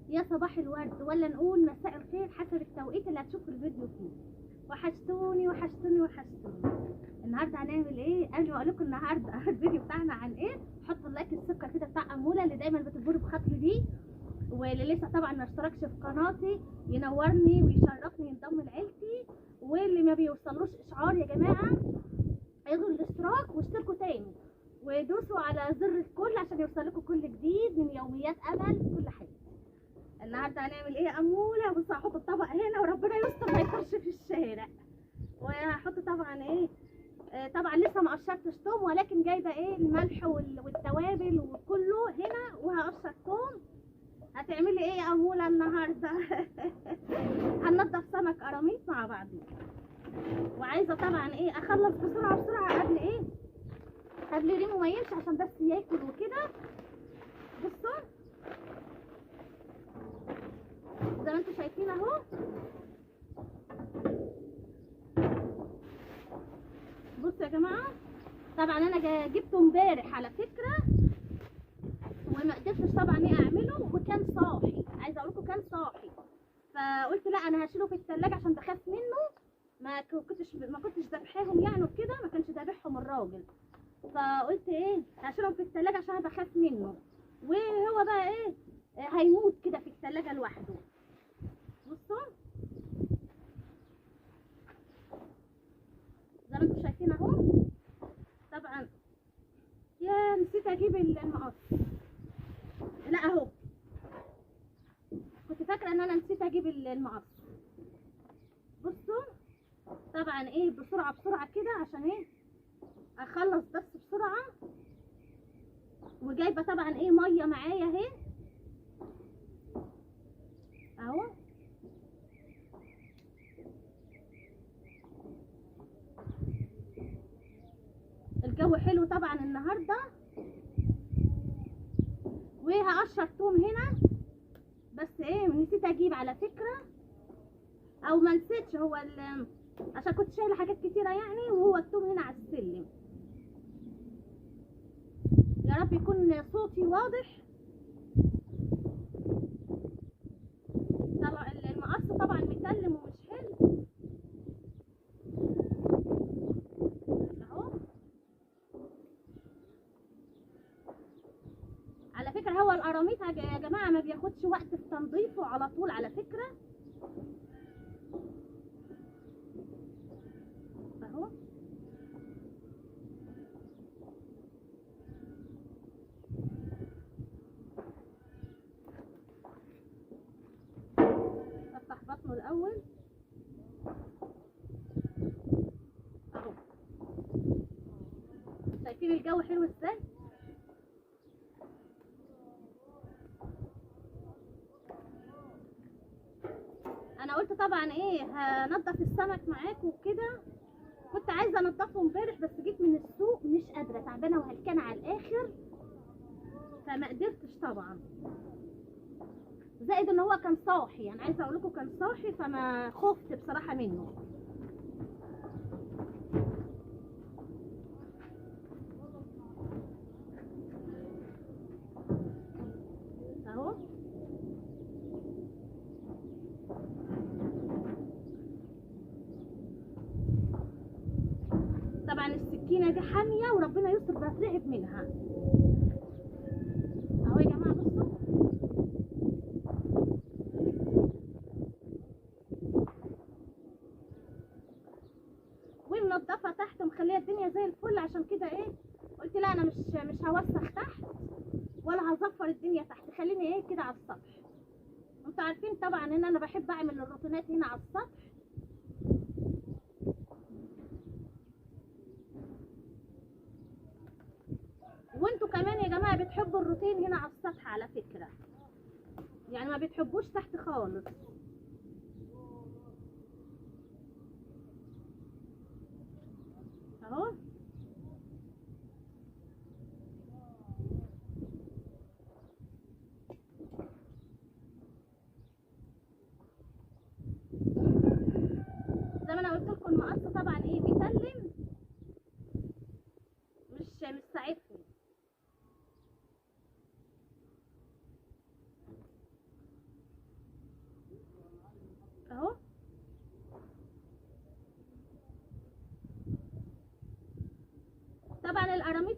يا صباح الورد، ولا نقول مساء الخير حسب التوقيت اللي هتشوفوا الفيديو فيه. وحشتوني وحشتوني وحشتوني. النهارده هنعمل ايه؟ قبل ما اقول لكم النهارده الفيديو بتاعنا عن ايه، حطوا ال like السكر كده بتاع اموله اللي دايما بتجبر بخاطري دي، واللي لسه طبعا ما اشتركش في قناتي ينورني ويشرفني ينضم لعيلتي، واللي ما بيوصلوش اشعار يا جماعة الغوا الاشتراك واشتركوا تاني ودوسوا على زر الكل عشان يوصل لكم كل جديد من يوميات امل كل حاجة. النهارده هنعمل ايه يا اموله؟ بصوا هحط الطبق هنا وربنا يستر ما يطرش في الشارع. وهحط طبعا ايه، طبعا لسه ما قشرتش توم، ولكن جايبه ايه الملح والتوابل وكله هنا، وهقشر توم. هتعملي ايه يا اموله النهارده؟ هننضف سمك قراميط مع بعضين. وعايزه طبعا ايه اخلص بسرعة بسرعة قبل ايه، قبل ريمو ما يمشي عشان بس ياكل وكده. بصوا زي ما انتم شايفين اهو. بصوا يا جماعة، طبعا انا جبته امبارح على فكرة وما قدرتش طبعا ايه اعمله، وكان صاحي، عايزه اقول لكم كان صاحي، فقلت لا انا هشيله في الثلاجة عشان بخاف منه. ما كنتش ذبحاهم يعني وكده، ما كانش ذابحهم الراجل، فقلت ايه هشيلهم في الثلاجة عشان انا بخاف منه، وهو بقى ايه هيموت كده في الثلاجة لوحده. بصوا زي ما انتم شايفين اهو. طبعا يا نسيت اجيب المقص، لا اهو كنت فاكره ان انا نسيت اجيب المقص. بصوا طبعا ايه بسرعة بسرعة كده عشان ايه اخلص بس بسرعة. وجايبه طبعا ايه مية معايا اهي اهو. الجو حلو طبعا النهارده. وهقشر توم هنا، بس ايه نسيت اجيب على فكرة، او ما نسيتش، هو عشان كنت شايله حاجات كتيرة يعني، وهو التوم هنا على السلم. يا رب يكون صوتي واضح. طبعا المقص طبعا متلم ومش حلو اهو. على فكرة هو القراميط يا جماعة ما بياخدش وقت في تنظيفه على طول على فكرة اهو. افتح بطنه الاول اهو. شايفين الجو حلو ازاي؟ انا قلت طبعا ايه هنضف السمك معاكم وكده، كنت عايزه انضفه امبارح بس جيت من السوق مش قادرة، تعبانة وهلكانه على الاخر، فما قدرتش طبعا. زائد ان هو كان صاحي، يعني عايزه اقول لكم كان صاحي، فما خفت بصراحة منه. اهو طبعا السكينة دي حامية وربنا يستر بترعب منها اهو يا جماعة. بصوا ومنضفه تحت ومخليه الدنيا زي الفل، عشان كده ايه قلت لا انا مش هوسخ تحت ولا هظفر الدنيا تحت، خليني ايه كده على السطح. انتوا عارفين طبعا ان انا بحب اعمل الروتينات هنا على السطح. وانتوا كمان يا جماعة بتحبوا الروتين هنا على السطح على فكرة، يعني ما بتحبوش تحت خالص. اهو زي ما انا قلت لكم المقص طبعا ايه بيسلم، مش ساعدني.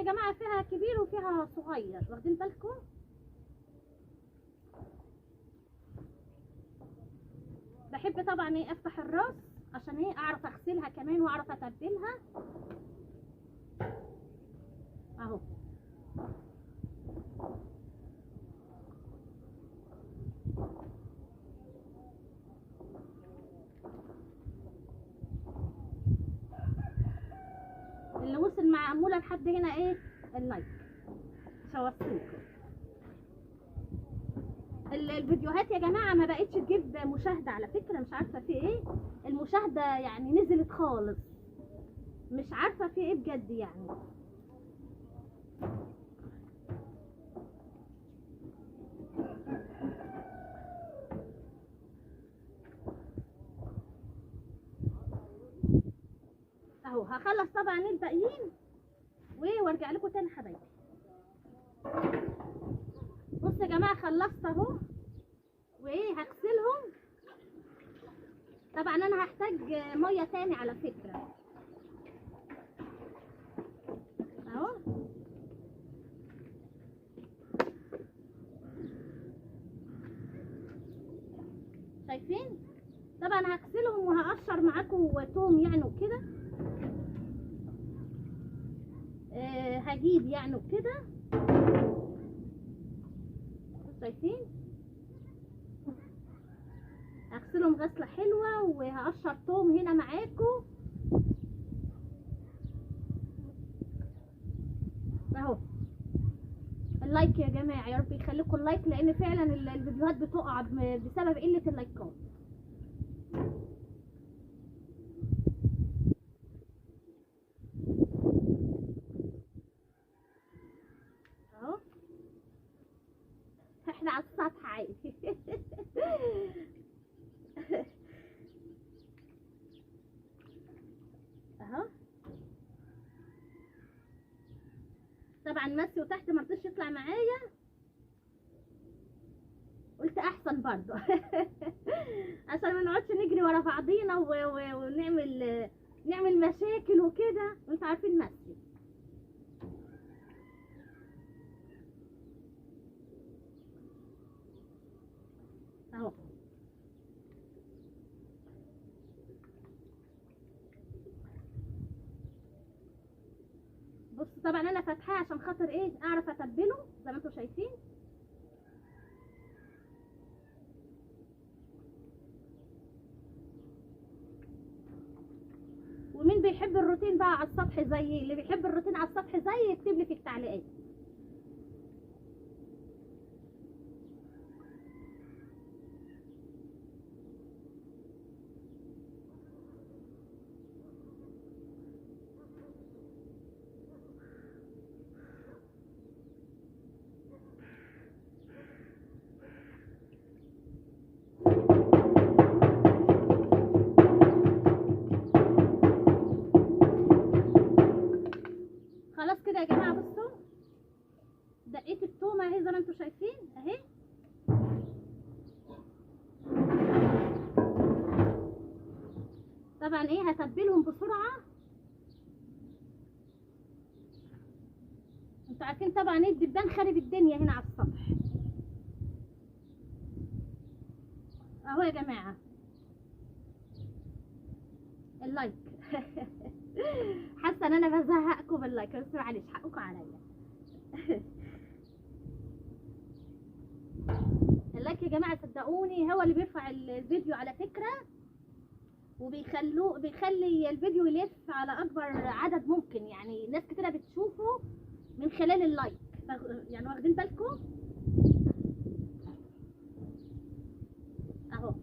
يا جماعة فيها كبير وفيها صغير، واخدين بالكم؟ بحب طبعا ايه افتح الراس عشان ايه اعرف اغسلها كمان واعرف اتبلها اهو. اللي وصل مع اموله لحد هنا ايه ال like مش هوصيكم. الفيديوهات يا جماعة ما بقتش تجيب مشاهده على فكرة، مش عارفه في ايه، المشاهدة يعني نزلت خالص، مش عارفه في ايه بجد يعني. اهو هخلص طبعا الباقيين وارجع لكم تاني حبايبي. بصوا يا جماعة خلصت اهو، وايه هغسلهم. طبعا انا هحتاج مية تاني على فكرة اهو. شايفين؟ طبعا هغسلهم وهقشر معاكم توم يعني وكده، هجيب يعني وكده. شايفين؟ هغسلهم غسله حلوة وهقشر توم هنا معاكم اهو. ال like يا جماعة، يا رب يخليكم ال like، لان فعلا الفيديوهات بتقع بسبب قلة اللايكات. اهو احنا على السطح عادي. اهو طبعا ماسيو تحت ما رضيش يطلع معايا، قلت احسن برضه عشان ما نقعدش نجري ورا بعضينا ونعمل نعمل مشاكل وكده، وانتوا عارفين ماسيو. اهو بص، طبعا انا فاتحاه عشان خاطر ايه اعرف اتبله زي ما انتوا شايفين. ومين بيحب الروتين بقى على السطح زيي؟ اللي بيحب الروتين على السطح زيي يكتب لي في التعليقات. خلاص كده يا جماعة، بصوا دقيت التومه اهي زي ما انتم شايفين اهي. طبعا ايه هتبلهم بسرعة، انتوا عارفين طبعا ايه الدبان خارب الدنيا هنا على السطح اهو يا جماعة. ال like حاسه ان انا بزهقكم بال like، بس معلش حقكم عليا. ال like يا جماعة صدقوني هو اللي بيرفع الفيديو على فكرة، وبيخلوه بيخلي الفيديو يلف على اكبر عدد ممكن، يعني ناس كتيرة بتشوفه من خلال ال like، يعني واخدين بالكم اهو.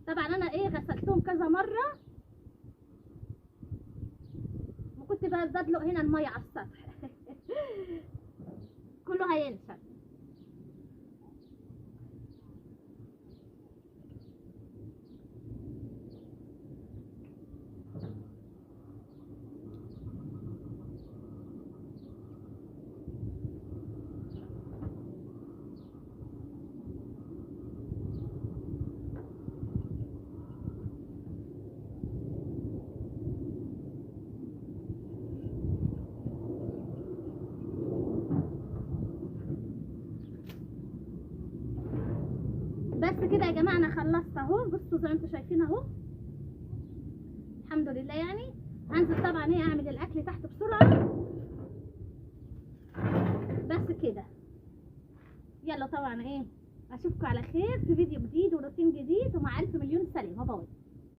طبعا انا ايه غسلتهم كذا مرة، وكنت بدلق هنا المية على السطح كله هينشف. بس كده يا جماعة انا خلصت اهو، بصوا زي ما انتم شايفين اهو الحمد لله. يعني هنزل طبعا ايه اعمل الاكل تحت بسرعة بس كده. يلا طبعا ايه اشوفكم على خير في فيديو جديد وروتين جديد، ومع الف مليون سلامه. bye.